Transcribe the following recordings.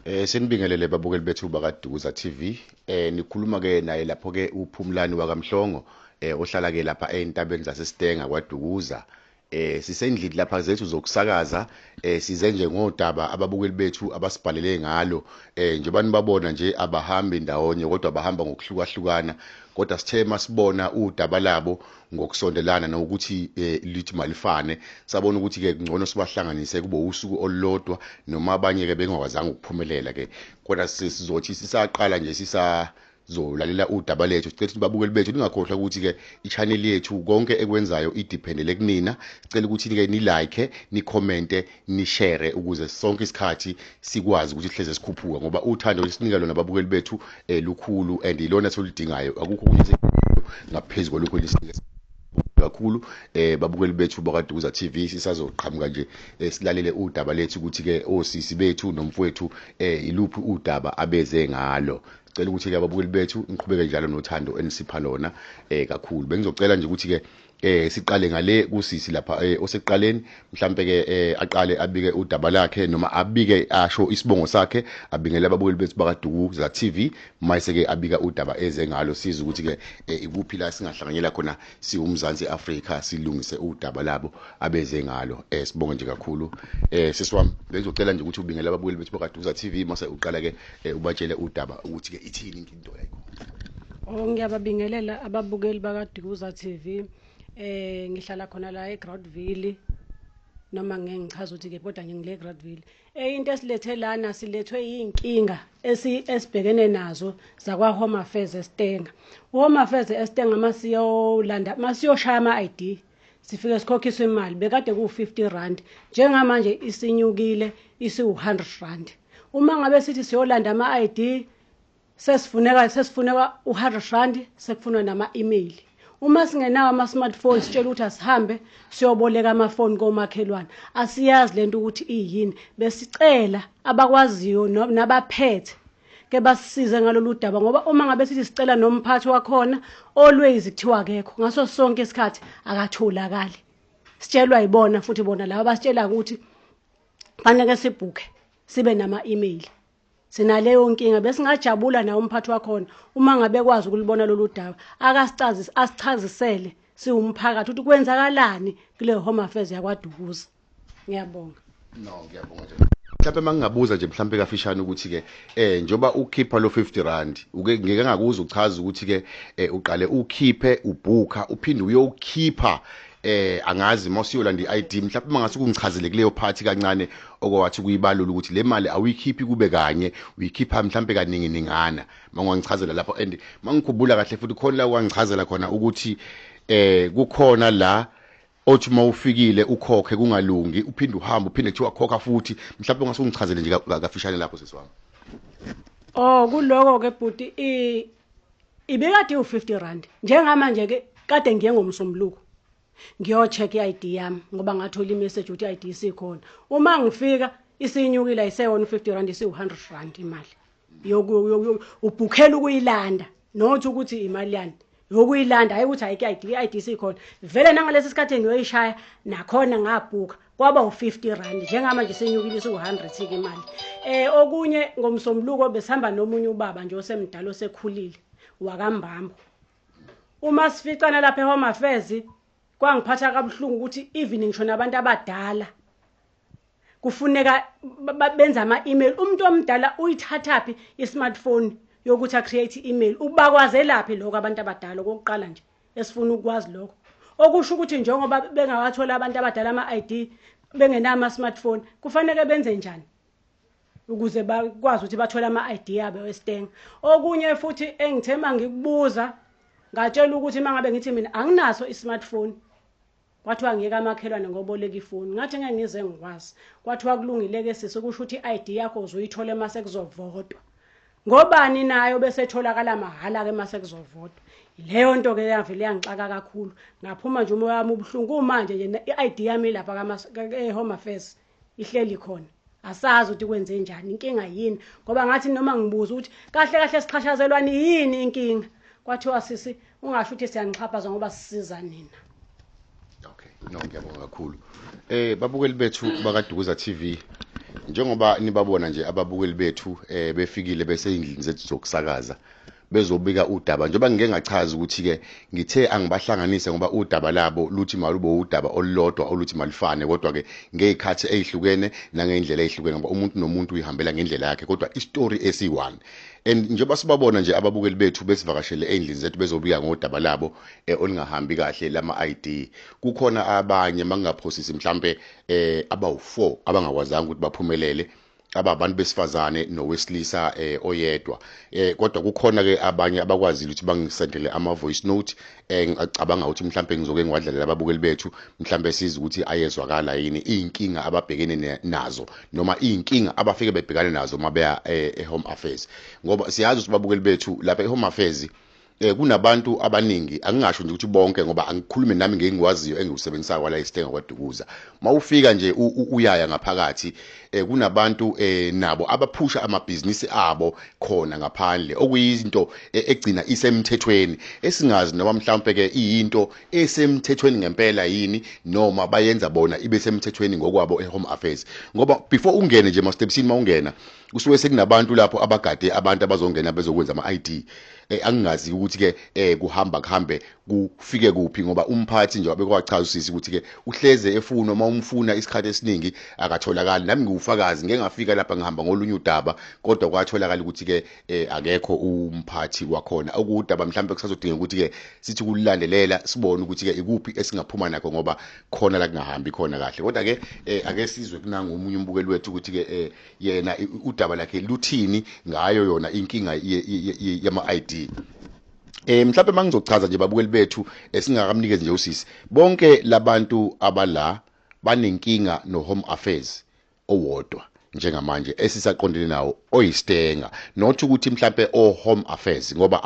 Sinibingelele babukeli bethu bakaDukuza TV. Nikhuluma ke naye lapho ke uPhumlani wakaMhlongo ohlala ke lapha ezintabeni zaseStenga kwaDukuza. Sisendlini lapha zethu zokusakaza, size nje ngodaba ababukeli bethu abasibhalele ngalo. Njengoba nibabona nje abahambi ndawonye kodwa bahamba ngokuhlukahlukana, kodwa sithe masibona udaba labo ngokusondelana nokuthi lithi malifane, sabona ukuthi ke kungcono sibahlanganise kube usuku olulodwa, noma abanye ke bengakwazanga ukuphumelela ke, kodwa sizothi sisaqala nje sisazolalela udaba lethu. Sicela ukuthi babukeli bethu ningakhohlwa ukuthi ke i-channel yethu konke ekwenzayo idependele kunina. Sicela ukuthi ke ni like, ni comment, ni share ukuze sonke isikhathi sikwazi ukuthi sihleze sikhuphuka, ngoba uthando lesinika lona ababukeli bethu lukhulu and ilona solidingayo, akukho okunye ngaphezulu kwalokho lisinika kakhulu. Babukeli bethu bakaDukuza TV, sisazoqhamuka nje silalele udaba lethu ukuthi ke osisi bethu nomfowethu iluphi udaba abeze ngalo. Sicela ukuthi ke ababukeli bethu niqhubeke njalo nothando enisipha lona kakhulu. Bengizocela nje ukuthi ke siqale ngale kusisi lapha osekuqaleni, mhlambe ke aqale abike udaba lakhe noma abike asho isibongo sakhe, abingele ababukeli bethu bakaDukuza TV, mayise ke abika udaba eze ngalo, siza ukuthi ke ikuphi la singahlanganyela khona siwumzansi Afrika silungise udaba labo abeze ngalo. Sibonge nje kakhulu. Sisi wami, bengizocela nje ukuthi ubingele ababukeli bethu bakaDukuza TV, mase uqala ke ubatshele udaba ukuthi ke ithini into yakho. Oh, ngiyababingelela ababukeli bakaDukuza TV. Ngihlala khona la eGroutville, noma ngeke ngichaze ukuthi ke kodwa ngile eGroutville. Into esilethe lana silethwe inkinga esibhekene nazo zakwa Home Affairs eStenga. Home Affairs eStenga masiyolanda masiyoshaya ama ID sifike sikhokhisa imali bekade ku 50 rand, njengamanje isinyukile isiwu 100 rand. Uma ngabe sithi siyolanda ama ID sesifuneka u100 rand, sekufunwa nama email. Uma singenawo ama smartphone sitshela ukuthi asihambe siyoboleka amafoni komakhelwane. Asiyazi lento ukuthi iyini. Besicela abakwaziyo nabaphethe ke basisize ngalolu daba, ngoba uma ngabe sithi sicela nomphathi wakhona always kuthiwa akekho, ngaso sonke isikhathi akatholakali. Sitshelwa yibona futhi bona laba basitshela ukuthi fanele sibhuke sibe nama email. Sinaleyo nkinga, besingajabula nawo umphathi wakhona uma ngabe kwazi ukulibona lolu daba, akasichazise asichazisele siwumphakathi ukuthi kwenzakalani kule Home Affairs yakwaDukuza. Ngiyabonga. No, ngiyabonga nje. Mhlawumbe mangingabuza nje mhlawumbe kafishane ukuthi ke njoba ukhipha lo 50 rand uke ngeke ngakuza uchaza ukuthi ke uqale ukhiphe ubhuka uphinde uyokhipha angazi mawusiyolanda iID, mhlawumbe mangase kungichazele kuleyo party kancane okwathi kuyibalula ukuthi le mali awuyikhiphi kube kanye, uyikhipha mhlawumbe kaningi ningana. Mangichazela lapho and mangikhumbula kahle futhi khona la wangichazela khona ukuthi kukhona la othi mawufikile ukhokhe kungalungi uphinde uhambe uphinde kuthiwa khokha futhi. Mhlawumbe ungase ungichazele nje kafishane lapho sisi wami. Oh, kuloko ke bhuti ibekade u50 rand, njengamanje ke kade ngiye ngomsombuluko ngiyocheck iID yami ngoba ngathola imessage ukuthi iID isikhona. Uma ngifika isinyukile ayiseyona u50 rand, isiwu100 rand imali ubhukhela ukuyilanda, not ukuthi imali yani yokuyilanda, hayi ukuthi ayikho iID, iID isikhona vele. Nangalesi sikhathi ngiyoyishaya nakhona ngabhuka kwaba u50 rand, njengamanje senyukile isiwu100 ke imali. Okunye ngomsombuluko besihamba nomunye ubaba nje osemdala osekhulile wakaMbambo. Uma sificana lapha eHome Affairs kwangiphatha kabuhlungu ukuthi even ngisho nabantu abadala kufuneka benza ama-email. Umuntu omdala uyithathaphi i-smartphone yokuthi a-create i-email? Ubakwazelaphi lokho abantu abadala? Okokuqala nje esifuna ukwazi lokho, okusho ukuthi njengoba bengawathola abantu abadala ama-ID bengenawo ama-smartphone, kufanele benze njani ukuze bakwazi ukuthi bathole ama-ID abo eStenga? Okunye futhi engithe mangikubuza ngatshela ukuthi mangabe ngithi mina anginaso i-smartphone, kwathiwa ngiyeke amakhelwane ngoboleka ifoni. Ngathi ngeke ngize ngikwazi, kwathiwa kulungile ke sisi, kusho ukuthi i-ID yakho uzoyithola mase kuzovotwa. Ngobani nayo bese etholakala mahhala ke mase kuzovotwa? Leyo nto ke yavele yangixaka kakhulu, ngaphuma nje umoya wami ubuhlungu. Kumanje nje i-ID yami lapha e-Home Affairs ihleli khona, asazi ukuthi kwenze njani, inkinga yini, ngoba ngathi noma ngibuza ukuthi kahle kahle sixhashazelwani yini inkinga, kwathiwa sisi ungasho ukuthi siyanixhaphaza ngoba sisiza nina. Okay, no, ngiyabonga kakhulu. Babukeli bethu bakaDukuza TV, Njengoba nibabona nje ababukeli bethu befikile bese indlini zethu zokusakaza bezobika udaba, njengoba ngike ngachaza ukuthi ke ngithe angibahlanganise ngoba udaba labo luthi malube udaba olulodwa oluthi malufane, kodwa ke ngezikhathi ezihlukene nangeindlela ezihlukene ngoba umuntu nomuntu uyihambela ngendlela yakhe, kodwa istory esi1. And njengoba sibabona nje ababukeli bethu besivakashele endlini zethu bezobika ngodaba labo olungahambi kahle lama ID, kukhona abanye mangingaphosisi mhlambe abawu4 abangakwazanga ukuthi baphumelele, ababantu besifazane nowesilisa oyedwa, kodwa kukhona ke abanye abakwazile ukuthi bangisendele ama voice note. Ngicabanga ukuthi mhlambe ngizoke ngiwadlalela ababukeli bethu, mhlambe siza ukuthi ayezwakala yini inkinga ababhekene nazo noma inkinga abafike bebhekane nazo mabeya e-Home Affairs, ngoba siyazi ukuthi ababukeli bethu lapha e-Home Affairs kunabantu abaningi, angingasho nje ukuthi bonke ngoba angikhulume nami ngengikwaziyo engiwusebenzisayo kwala eStenga kwaDukuza. Mawufika nje uyaya ngaphakathi kunabantu nabo abaphusha amabhizinisi abo khona ngaphandle, okuyinto egcina isemthethweni esingazi noma mhlawumbe ke iyinto esemthethweni ngempela yini noma bayenza bona ibe semthethweni ngokwabo eHome Affairs. Ngoba before ungene nje mastepsini, mawungena kusuke sekunabantu lapho abagade abantu abazongena bezokwenza ama-ID. Angingazi ukuthi ke kuhamba kuhambe kufike kuphi, ngoba umphathi nje wabekwachaza usisi ukuthi ke uhleze efuna uma umfuna isikhathi esiningi akatholakali. Nami ngiwufakazi, ngeke ngafika lapha ngihamba ngolunye udaba, kodwa kwatholakala ukuthi ke akekho umphathi wakhona. Okudaba mhlawumbe kusazodinga ukuthi ke sithi kulandelela sibone ukuthi ke ikuphi esingaphuma nakho, ngoba khona la kungahambi khona kahle. Kodwa ke ake sizwe kunanga omunye umbukeli wethu ukuthi ke yena udaba lakhe luthini ngayo yona inkinga yama ID. Mhlawumbe mangizochaza nje babukeli bethu esingakamnikezi nje usisi, bonke labantu abala banenkinga no Home Affairs owodwa njengamanje esisaqondene nawo oyistenga, not ukuthi mhlambe o Home Affairs, ngoba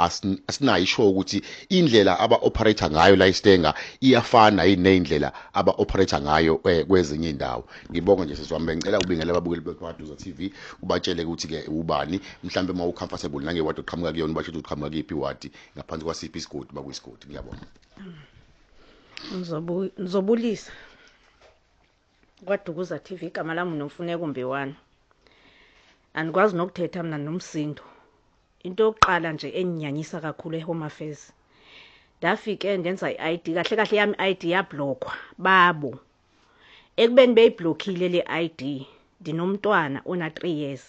asinayo isho ukuthi indlela aba operator ngayo la istenga iyafana yini nendlela aba operator ngayo kwezinye indawo. Ngibonga nje sisi wami, ngicela ubingele ababukeli beKwaDukuza TV ubatshele ukuthi ke ubani, mhlambe uma ucomfortable nangewadi oqhamuka kuyona ubatshele ukuthi uqhamuka kuyiphi iwadi ngaphansi kwasiphi isigodi bakuyisigodi. Ngiyabonga. Ngizobulisa KwaDukuza TV, igama lami Nomfuneko Mbewana. Andikwazi nokuthetha mina nomsindo. Into yokuqala nje enginyanyisa kakhulu eHome Affairs, ndafike ndenza i-ID, kahle kahle yami i-ID yablockwa babo. Ekubeni beyiblockile le ID, ndinomntwana ona 3 years.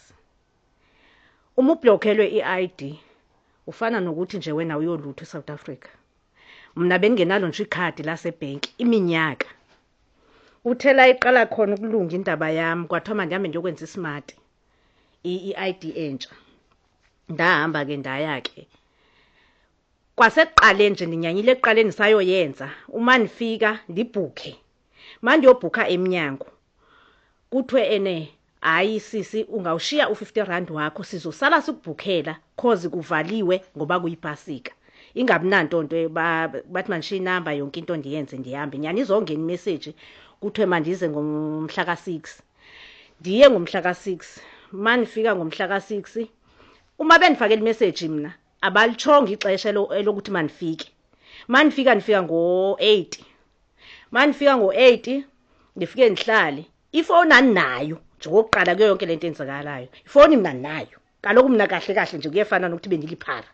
Uma ublockelwe i-ID ufana nokuthi nje wena uyolutho eSouth Africa. Mina bengingenalo nje ikhadi lasebhenki iminyaka. Uthela iqala khona ukulunga indaba yami, kwathiwa manje ngihambe ngiyokwenza ismart i-ID entsha. Ndahamba ke ndaya ke. Kwasekuqaleni nje ndinyanyile ekuqaleni sayoyenza, uma nifika ndibhukhe. Manje uyobhukha eminyango. Kuthiwe ene hayi sisi ungawushiya u50 rand wakho sizosala sikubhukhela cause kuvaliwe ngoba kuyipasika. Ingabi nanto nto bathi manje inamba yonke into ndiyenze ndihambe. Nyani izongena imessage kuthiwe manje ize ngomhla ka6. Ndiye ngomhla ka6. Manifika ngomhla ka6 uma benifakela imessage mina abalichonga ixesha elokuthi manifike. Manifika nifika ngo8. Manifika ngo8 ngifike ngihlale. Ifoni aninayo nje okokuqala kuyo yonke lento enzakalayo. Ifoni mina nayo. Kaloku mina kahle kahle nje kuyefana nokuthi bendiliphara.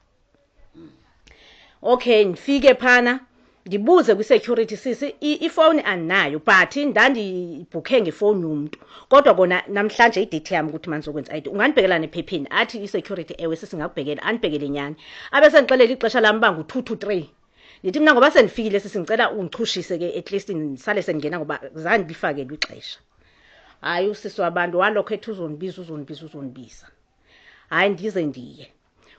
Okay, ngifike phana ngibuze kwi-security sisi ifoni anayo but ndandibhukhe ngefoni yomuntu, kodwa kona namhlanje idate yami ukuthi manizokwenza ID ungandibhekela nephepheni. Athi i-security ewe sesingakubhekela, anibhekele nyani. Abe sengixelela ixesha lami bangu 2 to 3. Ngithi mina ngoba senifikile sisi ngicela ungichushise ke at least ngisale sengena ngoba zange lifakelwe ixesha. Hayi usisi wabantu walokho ethi uzonibiza uzonibiza uzonibiza. Hayi ndize ndiye.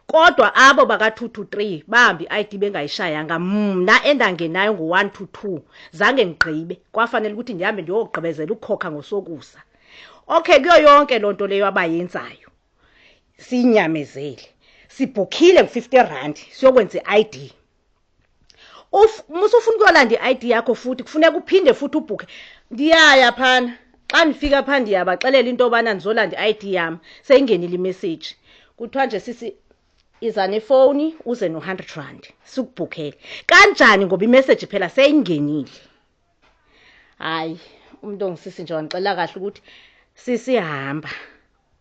Kodwa abo baka 2 to 3 bahambi i-ID bengayishayanga, mna endangenayo ngo1 to 2 zange ngigqibe, kwafanele ukuthi ngihambe ndiyogqibezela ukukhokha ngosokusa. Okay, kuyo yonke lonto leyo abayenzayo sinyamezele, sibhukhile ngo50 rand siyokwenza i-ID. Musufuna ukuyolanda i-ID yakho futhi kufuneka uphinde futhi ubhukhe. Ndiyaya phana, xa ndifika pha ndiyabaxelela into yobana ndizolanda i-ID yami, seyingenile imessage kuthiwa nje sisi iza nefoni uze no100 rand sikubhukhele. Kanjani ngoba imessage phela seyingenile. Hayi umuntu ongisisi nje wangixela kahle ukuthi Sisihamba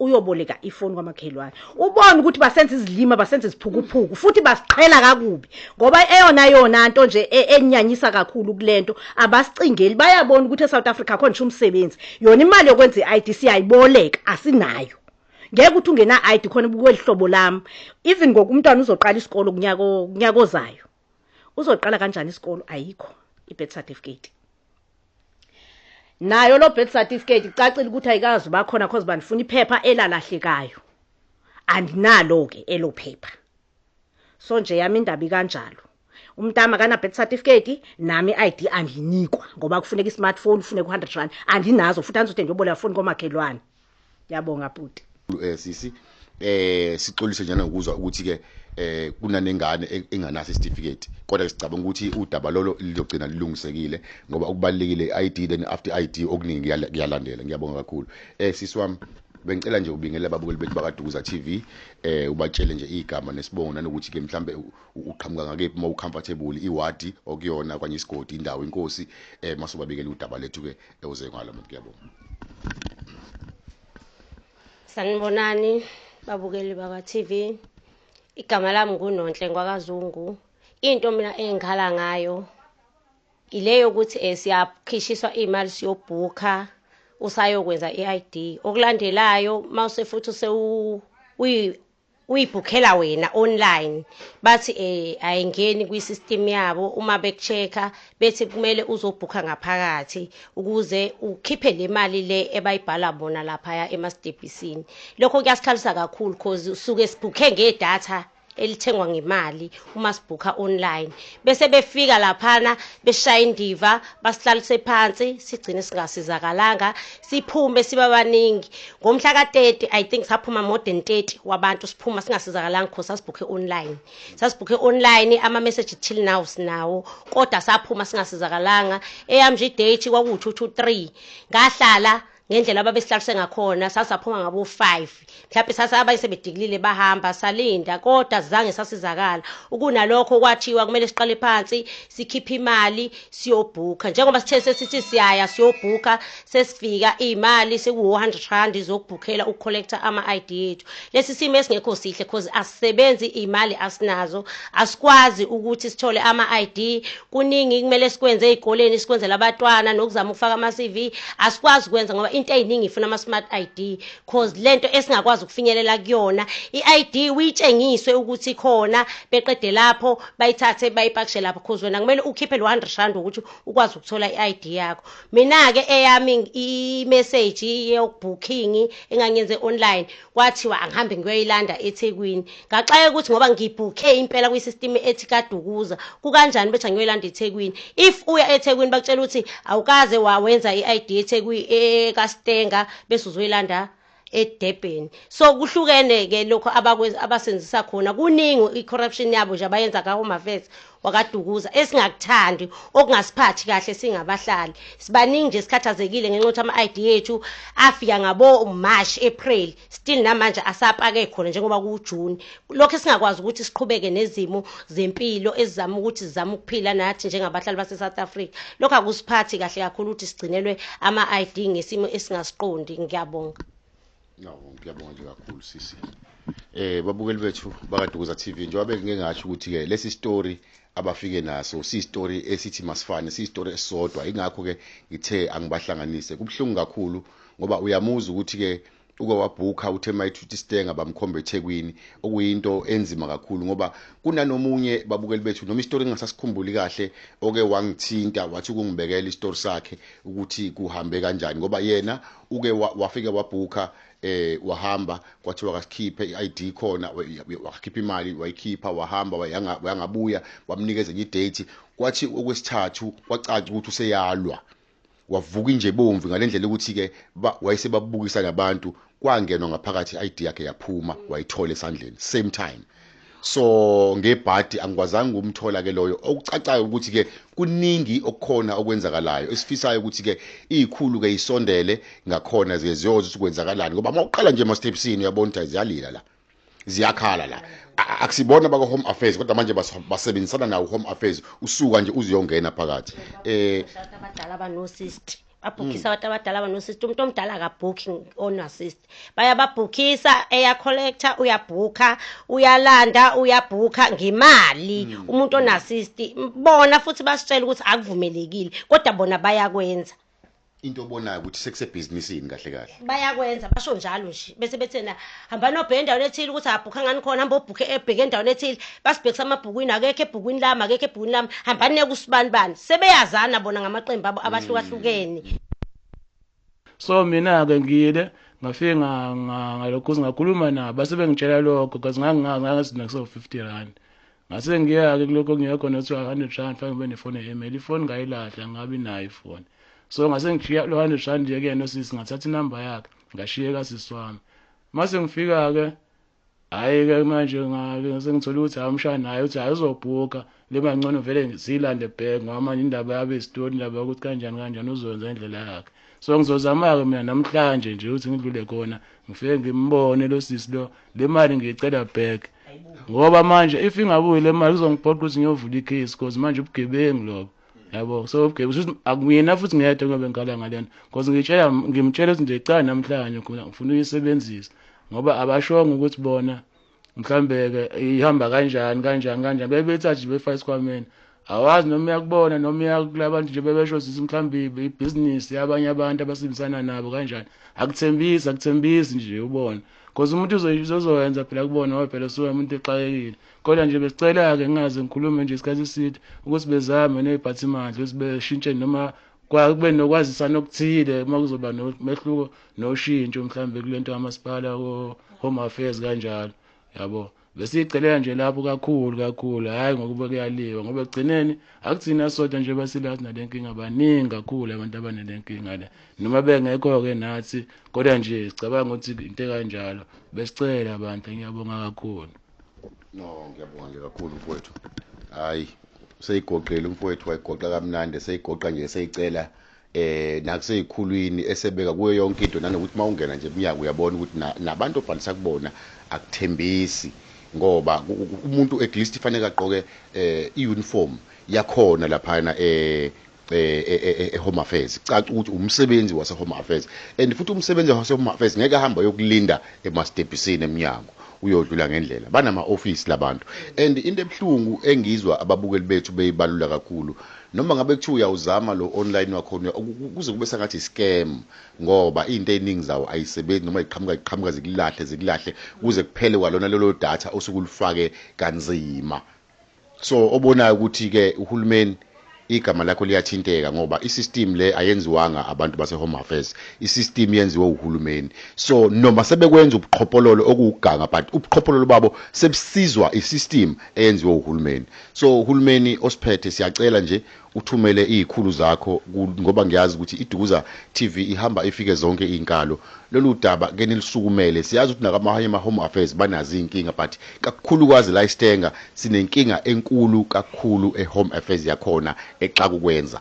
uyoboleka ifoni kwamakhelwane, ubone ukuthi basenza izilima, basenza iziphukuphuku futhi basiqhela kakubi, ngoba eyona yona nto nje enyanyisa kakhulu kulento, abasicingeli. Bayabona ukuthi eSouth Africa khona nje umsebenzi, yona imali yokwenza i-ID siyayiboleka, asinayo. Ngeke uthi ungena ID khona kwelihlobo lami, even ngoku umntwana uzoqala isikolo kunyaka ozayo, uzoqala kanjani isikolo? Ayikho i-birth certificate. Nayo lo birth certificate icacile ukuthi ayikazi bakhona, cause banifuna iphepha elalahlekayo, andinalo ke elo phepha. So nje yami indaba ikanjalo, umntama kana birth certificate, nami i-ID andinikwa ngoba kufuneka i-smartphone, kufuneka u100 rand, andinazo futhi angizothi ngiyoboleka foni komakhelwane. Ngiyabonga bhuti. Sisi, sixolise njena ngokuzwa ukuthi ke kunanengane enganaso isitifiketi, kodwa sicabanga ukuthi udaba lolo lizogcina lilungisekile, ngoba okubalekile i-ID, then after ID okuningi kuyalandela. Ngiyabonga kakhulu. Sisi wami, bengicela nje ubingelele ababukeli bethu bakaDukuza TV, ubatshele nje igama nesibongo, nanokuthi ke mhlambe uqhamuka ngakephi uma ucomfortable, iwadi okuyona kanye isigodi, indawo, inkosi, masobabikela udaba lethu ke ewuze ngalo muntu. Ngiyabonga. Sanibonani babukeli baka TV. Igama lami nguNonhle ngwakaZungu. Into mina engikhala ngayo ile yokuthi siyakhishiswa imali siyobhukha usayokwenza i-ID. Okulandelayo mawuse futhi uyibhukhela wena online, bathi ayingeni kwi-system yabo. Uma bekuchecka bethi kumele uzobhukha ngaphakathi ukuze ukhiphe le mali le ebayibhala bona laphaya emastebhisini. Lokho kuyasikhalisa kakhulu cause usuke sibhukhe ngedatha elithengwa ngemali uma sibhukha online, bese befika laphana beshaya indiva basihlalise phansi, sigcine singasizakalanga, siphume siba baningi. Ngomhla ka-30 I think saphuma more than 30 wabantu, siphuma singasizakalanga cause sasibhukhe online. Sasibhukhe online, ama-message till now sinawo, kodwa saphuma singasizakalanga. Eyami nje idate kwakuwu-2 to 3, ngahlala ngendlela ababesihlalise ngakhona, sasaphuma ngabo 5 mhlawumbe, sasa abanye sebedikilile bahamba, salinda kodwa zange sasizakala. Ukunalokho kwathiwa kumele siqale phansi sikhiphe imali siyobhukha. Njengoba sithe sesithi siyaya siyobhukha, sesifika imali sekuwu-100 rand zokubhukhela ukucollecta ama-ID yethu. Lesi simo esingekho sihle cause asisebenzi, imali asinazo, asikwazi ukuthi sithole ama-ID. Kuningi kumele sikwenze ey'koleni, sikwenzele abatwana nokuzama ukufaka ama-CV, asikwazi ukwenza ngoba into eyiningi ifuna ama-smart ID, cause lento esingakwazi ukufinyelela kuyona i-ID uyitshengiswe ukuthi khona, beqede lapho bayithathe bayipakishe lapho, cause wena kumele ukhiphe lo 100 rand ukuthi ukwazi ukuthola i-ID yakho. Mina-ke eyami i-message yokubooking engangiyenze online kwathiwa angihambe ngiyoyilanda eThekwini. Ngaxakeka ukuthi ngoba ngibhukhe impela kwi-system ethi kaDukuza, kukanjani bethi angiyoyilanda eThekwini? If uya eThekwini bakutshela ukuthi awukaze wawenza i-ID eThekwini kaStenga, bese uzoyilanda eDurban. So kuhlukene ke lokho abasenzisa khona, kuningi i-corruption yabo nje abayenza ka-Home Affairs wakaDukuza esingakuthandi, okungasiphathi kahle singabahlali. Sibaningi nje sikhathazekile ngenxa yokuthi ama-ID yethu afika ngabo March, April, still namanje asapake khona njengoba kuJune. Lokho singakwazi ukuthi siqhubeke nezimo zempilo ezizama ukuthi sizame ukuphila nathi njengabahlali base-South Africa. Lokho akusiphathi kahle kakhulu ukuthi sigcinelwe ama-ID ngesimo esingasiqondi. Ngiyabonga. No, ngiyabonga nje kakhulu sisi. Babukeli bethu bakaDukuza TV, njengoba bengike ngasho ukuthi ke lesi story abafike naso si story esithi masifane, si story esisodwa, ingakho ke ngithe angibahlanganise. Kubhlungu kakhulu ngoba uyamuza ukuthi ke uke wabhukha, uthe mayithuthi Stenga bamkhomba eThekwini, okuyinto enzima kakhulu ngoba kunanomunye babukeli bethu, noma istory engasasikhumbuli kahle, oke wangithinta wathi ukungibekela istory sakhe ukuthi kuhambe kanjani, ngoba yena uke wafika wabhukha, wahamba, kwathiwa akasikhiphe i-ID khona, wakhipha imali, wayikhipha, wahamba, wayangabuya, wamnikeza enye idate. Kwathi okwesithathu kwacaca ukuthi useyalwa, wavuka inje bomvu ngalendlela ukuthi ke wayesebabukisa nabantu, kwangenwa ngaphakathi, i-ID yakhe yaphuma, wayithola esandleni same time. So ngebhadi angikwazanga ukumthola ke loyo. Okucacayo ukuthi ke kuningi okukhona okwenzakalayo, esifisayo ukuthi ke izikhulu ke isondele ngakhona ziyoza ukuthi kwenzakalani, ngoba mawuqala nje ema-stepsini uyabona ukuthi ziyalila la, ziyakhala la. Akusibona baka Home Affairs, kodwa manje basebenzisana nawo Home Affairs, usuka nje uziyongena phakathi. Abadala abano-60 Babhukhisa abantu abadala abano-sister. Umuntu omdala akabhukhi ono-assist, bayababhukhisa, eya-collector, uyabhukha, uyalanda, uyabhukha ngemali umuntu ona-assist. Bona futhi basitshela ukuthi akuvumelekile, kodwa bona bayakwenza. Into obonayo ukuthi sekusebhizinisini kahle kahle. Bayakwenza, basho njalo nje, bese bethena hamba nobheka endaweni ethile ukuthi abhukha ngani khona, hamba obhukhe ebheke endaweni ethile, basibhekisa amabhukwini, akekho ebhukwini lami, akekho ebhukwini lami, hambani niye kusibani bani. Sebeyazana bona ngamaqembu abo abahlukahlukene. So mina-ke ngiyile ngafike ngalokhu ngakhuluma nabo, base bengitshela lokho because ngangingazi nakuso 50 rand. Ngase ngiya-ke kulokho ngiya khona kuthiwa 100 rand fanele ngibe nefoni ye-email. Ifoni ngayilahla, ngabi nayo ifoni. So ngase ngishiya lo 100 rand nje kuyena usisi, ngathatha inamba yakhe ngashiya kasisi wami. Mase ngifika-ke, hhayi-ke manje sengithola ukuthi hhayi umshana naye uthi hhayi uzobhuka le mali, ngcono vele siyilande back ngoba manje indaba yabe isitori, indaba yokuthi kanjani kanjani uzoyenza indlela yakhe. So ngizozama-ke mina namhlanje nje ukuthi ngidlule khona ngifike ngimbone lo sisi lo, le mali ngiyicela back, ngoba manje if ingabuyi le mali kuzongiphoqa ukuthi ngiyovula ikhesi, because manje ubugebengu lobo, yabo. So ubugebengu futhi akumina futhi ngedwa ngoba ngikhala ngalena, because ngitshela ngimtshela ukuthi nje cha namhlanje khona ngifuna ukuyisebenzisa, ngoba abashongo ukuthi bona mhlambe-ke ihamba kanjani kanjani kanjani, bebethatha nje befaka esikhwameni, awazi noma uyakubona noma uyakulabantu nje bebesho sithi mhlambe ibhizinisi yabanye abantu abasebenzisana nabo kanjani. Akuthembisi, akuthembisi nje ubona, because umuntu uzoyenza phela kubona ngoba phela suke umuntu exakekile. Kodwa nje besicela-ke ngingaze ngikhulume nje isikhathi eside ukuthi bezame ney'phathimandla ukuthi beshintshe noma kube nokwazisana okuthile uma kuzoba nomehluko noshintsho mhlambe kule nto kamasipala ko-home affairs kanjalo, yabo. Besiyicelela nje lapho kakhulu kakhulu, hhayi ngokuba kuyaliwa, ngoba ekugcineni akuthina sodwa nje basilathi nale nkinga, baningi kakhulu abantu abanale nkinga le, noma bengekho-ke nathi, kodwa nje sicabanga ukuthi into ekanjalo. Besicela abantu, ngiyabonga kakhulu. No, ngiyabonga nje kakhulu mfowethu. Hayi, seyigoqile umfowethu, wayigoqa kamnandi, seyigoqa nje, seyicela nakuseyikhulwini esebeka kuyo yonke into, nanokuthi mawungena nje eminyaka uyabona ukuthi nabantu obhalisa kubona akuthembisi, ngoba umuntu at least fanele agqoke i-uniform yakhona laphana e-Home Affairs, caca ukuthi umsebenzi wase Home Affairs, and futhi umsebenzi wase Home Affairs ngeke ahambe ayokulinda emastebhisini eminyango, uyodlula ngendlela, banama office labantu. And into ebhlungu engizwa ababukeli bethu beyibalula kakhulu, noma ngabe kuthiwa uyawuzama lo online wakhona, kuze kube sengathi scam, ngoba into eziningi zawo ayisebenzi, noma iqhamuka iqhamuka zikulahle zikulahle kuze kuphele kwalona lelo data osukulifake kanzima. So obonayo ukuthi ke uhulumeni igama lakho liyathinteka, ngoba isystem le ayenziwanga abantu base Home Affairs, isystem yenziwe uhulumeni. So noma sebekwenza ubuqhophololo okuwuganga, but ubuqhophololo babo sebusizwa isystem eyenziwe uhulumeni. So uhulumeni osiphethe, siyacela nje uthumele izikhulu zakho, ngoba ngiyazi ukuthi iDukuza TV ihamba ifike zonke izinkalo. Lolu daba ke nilisukumele, siyazi ukuthi nakamanye ama Home Affairs banazo inkinga, but kakhulukazi la iStanger sinenkinga enkulu kakhulu eHome Affairs yakhona exaka ukwenza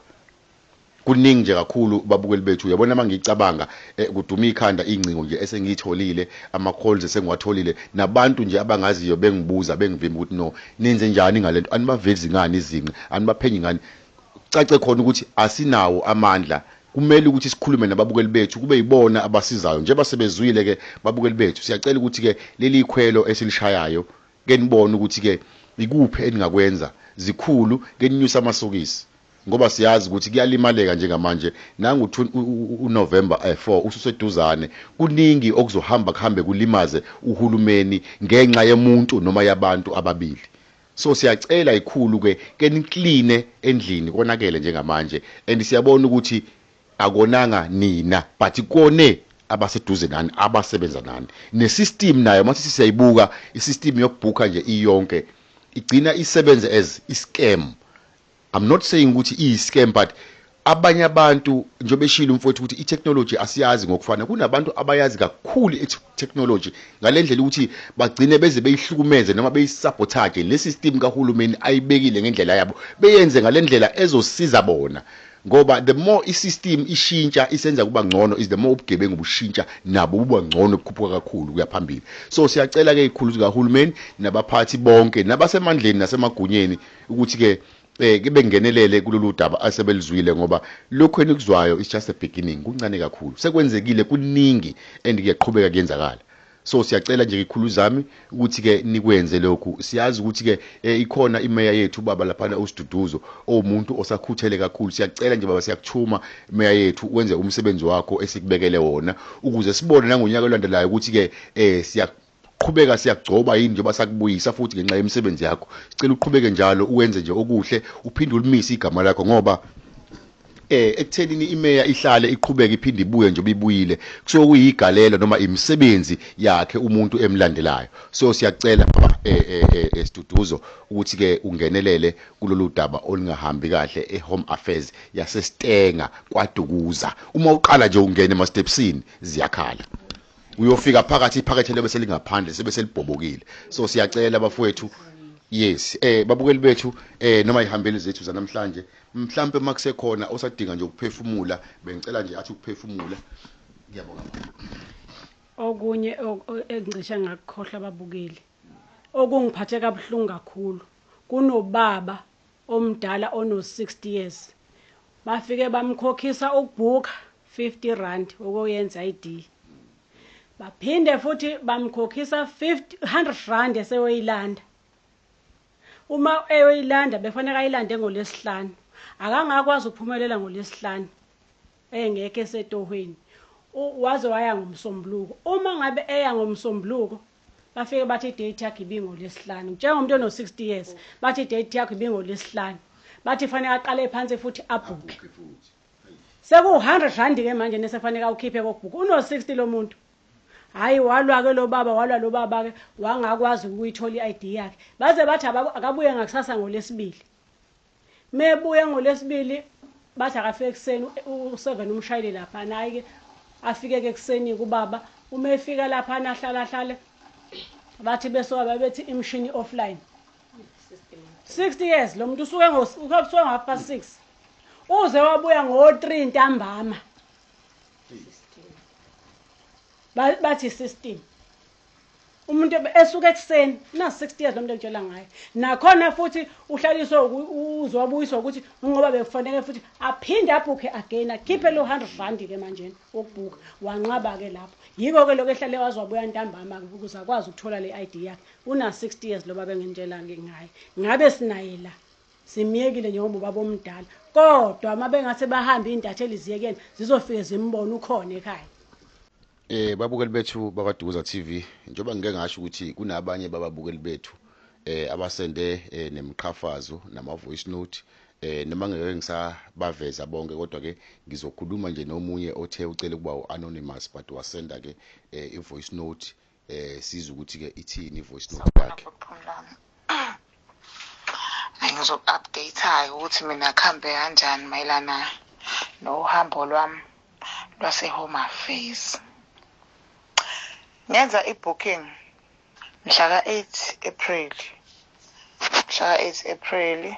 kuningi nje kakhulu. Babukeli bethu, uyabona mangicabanga kuduma ikhanda, ingcingo nje esengiyitholile, ama calls esengiwatholile, nabantu nje abangaziyo bengibuza bengivimba ukuthi no, nenze njani ngalento, anibavezi ngani izinqe, anibaphenyi ngani? Cace khona ukuthi asinawo amandla, kumele ukuthi sikhulume nababukeli bethu, kube yibona abasizayo. Njengoba sebezwile ke babukeli bethu, siyacela ukuthi ke leli ikhwelo esilishayayo ke nibone ukuthi ke ikuphi eningakwenza zikhulu, ke ninyusa amasokisi, ngoba siyazi ukuthi kuyalimaleka njengamanje. Nangu uNovember 4 ususeduzane, kuningi okuzohamba kuhambe kulimaze uhulumeni ngenxa yomuntu noma yabantu ababili. So siyacela ikhulu ke ke nikline endlini, konakele njengamanje, and siyabona ukuthi akonanga nina, but kone abaseduze nani, abasebenza nani, nesystem nayo. Mase siyayibuka isystem yokubhuka nje iyonke, igcina isebenze as iscam. I'm not saying ukuthi iyi-scam, but abanye abantu, njengoba eshilo umfowethu ukuthi i-technology asiyazi ngokufana, kunabantu abayazi kakhulu i-technology ngalendlela ukuthi bagcine beze beyihlukumeze noma beyisabotage le system kahulumeni ayibekile ngendlela yabo, beyenze ngalendlela ezosiza bona, ngoba the more i-system ishintsha isenza kuba ngcono is the more ubugebengu bushintsha nabo buba ngcono, bukhuphuka kakhulu kuya phambili. So siyacela ke ikhulu zikahulumeni nabaphathi bonke nabasemandleni nasemagunyeni ukuthi ke Ke bengenelele kulolu daba asebelizwile, ngoba lokho enikuzwayo is just a beginning, kuncane kakhulu. Sekwenzekile kuningi and kuyaqhubeka kuyenzakala. So siyacela nje ikhulu zami ukuthi ke nikwenze lokhu. Siyazi ukuthi ke ikhona imeya yethu, baba laphana uSiduduzo, owumuntu osakhuthele kakhulu. Siyacela nje baba, siyakuthuma meya yethu, wenze umsebenzi wakho esikubekele wona, ukuze sibone nangonyaka olandelayo ukuthi ke siyaqhubeka siyagcoba yini njengoba sakubuyisa futhi ngenxa yemisebenzi yakho. Sicela uqhubeke njalo, uwenze nje okuhle, uphinde ulimise igama lakho, ngoba ekuthenini imeya ihlale iqhubeke iphinde ibuye njengoba ibuyile, kusuke kuyigalelo noma imisebenzi yakhe umuntu emlandelayo. So siyacela baba Siduduzo ukuthi ke ungenelele kulolu daba olungahambi kahle eHome Affairs yaseStenga kwaDukuza. Uma uqala nje ungena ema-stepsini, ziyakhala, uyofika phakathi, iphakethe lebe selingaphandle, sebe selibhobokile. So siyacela bafowethu. Yes, babukeli bethu, noma ihambeli zethu zanamhlanje, mhlambe makusekhona osadinga nje ukuphefumula, bengicela nje athi ukuphefumula. Ngiyabonga. Okunye engicishe ngakukhohlwa, ababukeli, okungiphathe kabuhlungu kakhulu, kunobaba omdala ono-60 years, bafike bamkhokhisa ukubhukha 50 rand ukuyenza ID, baphinde futhi bamkhokhisa 50 100 rand eseyoyilanda. Uma eyoyilanda, befanele ayilande ngolesihlanu, akangakwazi ukuphumelela ngolesihlanu, engekho esetohweni, waze waya ngomsombuluko. Uma ngabe eya ngomsombuluko, bafike bathi idate yakhe ibingolesihlanu. Njengomuntu ono-60 years, bathi idate yakho ibingolesihlanu, bathi fanele aqale phansi futhi abhukhe. Seku-100 rand ke manje nesefanele awukhiphe kokubhukha, uno-60 lo muntu. Hayi, walwa-ke lo baba, walwa lo baba-ke, wangakwazi ukuyithola i-ID yakhe. Baze bathi akabuye ngakusasa ngolesibili. Mebuye ngolesibili, bathi akafike ekuseni, u-7 umshayeli laphana. Hhayi-ke, afike-ke ekuseni kubaba. Uma efika laphana, ahlala ahlale, bathi besoka bethi imishini offline. 60 years lo muntu, usuke usuke ngo-6:30, uze wabuya ngo-3 ntambama. Bathi system. Umuntu esuke ekuseni na 60 years lo muntu engitshela ngaye. Nakhona futhi uhlaliswe uze wabuyiswa ukuthi ngoba bekufanele futhi aphinde abhukhe again, akhiphe lo 100 rand ke manje wokubhukha. Wanqaba ke lapho. Yiko ke lokho ehlale waze wabuya ntambama ukuze akwazi ukuthola le ID yakhe. Una 60 years lo baba engitshela ngaye. Ngabe sinaye la, simyekile njengoba ubaba omdala, kodwa uma bengase bahambe iy'ntatheli ziye kuyena, zizofike zimbone, ukhona ekhaya. Babukeli bethu bakwaDukuza TV, njengoba ngike ngasho ukuthi kunabanye bababukeli bethu abasende nemiqhafazo nama voice note, noma ngeke ngisabaveza bonke, kodwa ke ngizokhuluma nje nomunye othe ucela ukuba uanonymous, but wasenda ke i voice note, siza ukuthi ke ithini i voice note yakhe. Phumlani, ngizoku-update-a ukuthi mina kuhambe kanjani mayelana nohambo lwami lwase-Home Affairs. Ngenza i-booking mhla ka-8 April, mhla ka-8 April.